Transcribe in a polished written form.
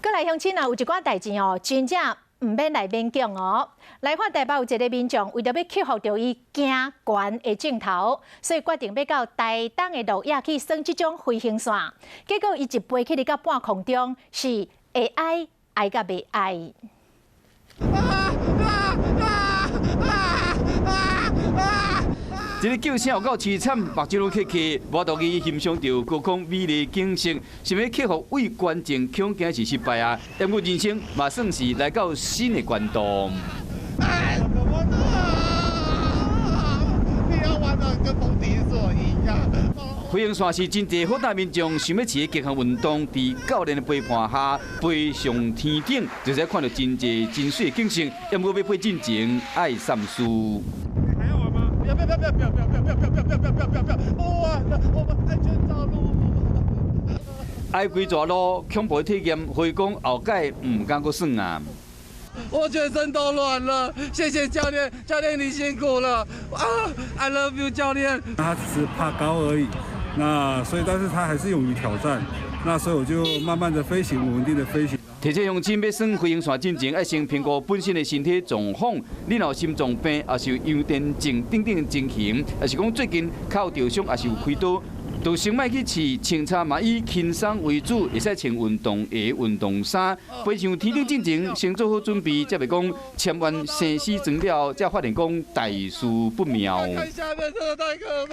閣來鄉親啊，有一寡代誌哦，真正毋免來勉強哦。來看台北有一个民眾，為著欲克服著伊驚懸的症頭，所以決定欲到台東的鹿野去耍這種飛行傘。結果伊一飛起來到半空中，是會哀哀甲袂哀。啊啊啊啊啊！這个叫聲有夠淒慘，目睭攏瞌去，無法度去欣賞著高空美麗景色，想欲克服畏懸症，恐驚是失敗啊！毋過人生嘛算是來到新的關度。哎，怎麼的？你要玩得跟馮迪索一樣。飛行傘是真濟好膽民眾想欲試的極限運動，佇教練的陪伴下飛上天頂，就是看著真濟真媠的景色。毋過欲飛進前愛三思。還要玩嗎？不要不要不要不要不要不要不要不要不要不要不要不要不要！不玩了，我們安全著陸。愛規逝路，恐怖的體驗，可以講後擺毋敢閣耍啊！我全身都軟了，謝謝教練，教練你辛苦了啊！I love you，教練。他只是怕高而已，那所以但是他還是勇於挑戰，那所以我就慢慢的飛行，穩定的飛行。提醒鄉親欲耍飛行傘進前，愛先評估本身的身體狀況。你若有心臟病，抑是有羊癲症等等的情形，抑是講最近跤著傷，抑是有開刀，就先莫去試。穿插嘛以輕鬆為主，會使穿運動鞋、運動衫。飛上天頂進前，先做好準備，才袂講簽完生死狀了，才發現講大事不妙。看下面真的太可怕。